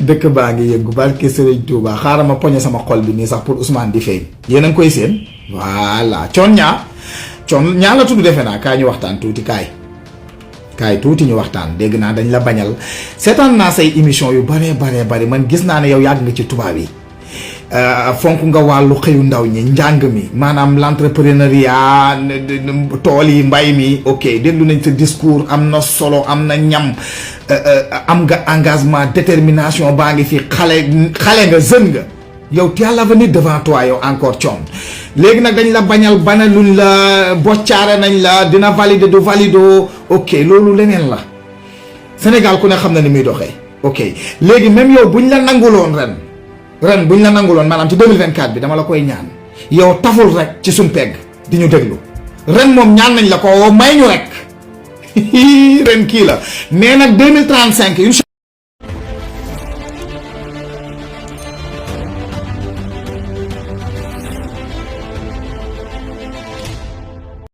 dëkk baa ngi yëngu barke Serigne Touba xaaral ma poñe sama xol bi nii sax pour Ousmane di feeñ yéen a ngi koy seen voilà coon ñaa la tudd defe naa kaay ñu waxtaan tuuti kaay tuuti ñu waxtaan dégg naa dañ la bañal seetaan naa say émission yu bare man gis naa ne yow yàgg nga ci tubaab yi fonk nga wàllu xëyu ndaw ñi njàng mi maanaam l'entrepreneuriat tool yi mbay mi ok déglu nañ sa discours am na solo am na ñam am nga engagement détermination baa ngi fi xale nga jeune nga yow tu as l'avenir devant toi yow encore coon léegi nag dañ la bañal banaluñ la boccaare nañ la dina valider du valido ok loolu leneen la Sénégal ku ne xam na ni muy doxee ok léegi même yow buñ la nanguloon ren buñ la nanguloon maanaam ci 2024 bi dama la koy ñaan yow taful rek ci suñ pegg di ñu déglu ren moom ñaan nañ la ko may ñu rek ren kii la mais nag 2035